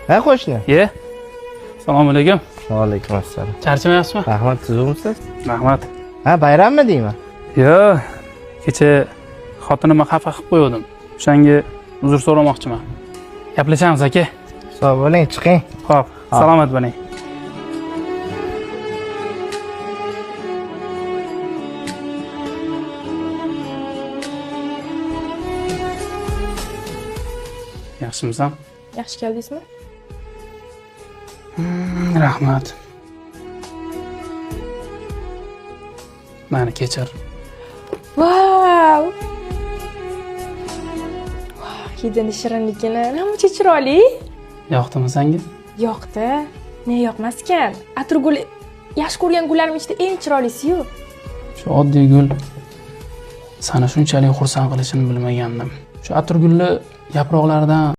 Ha, qo'shni. Ye. Assalomu alaykum. Va alaykum assalom. Charchamayapsizmi? Rahmat, tuzukmisiz? Rahmat. Ha, bayrammi deyman? Yo, kecha xotinimni xafa qilib qo'ygandim. O'shanga uzr so'ramoqchiman. Gaplashamiz aka. Sog' bo'ling, chiqing. Xo'p, salomat bo'ling. Yaxshimisan? Yaxshi keldingizmi? Rahmat. Mani kechir. Vau! Hidini shirinligini namuncha chiroyli. Yoqdimi senga? Yoqdi. Ne yoqmaskan? Atirgul yaxshi ko'rgan gullarim ichida eng chiroylisi-yu. Shu oddiy gul seni shunchalik xursand qilishini bilmagandim. Shu atirgulni yaproqlaridan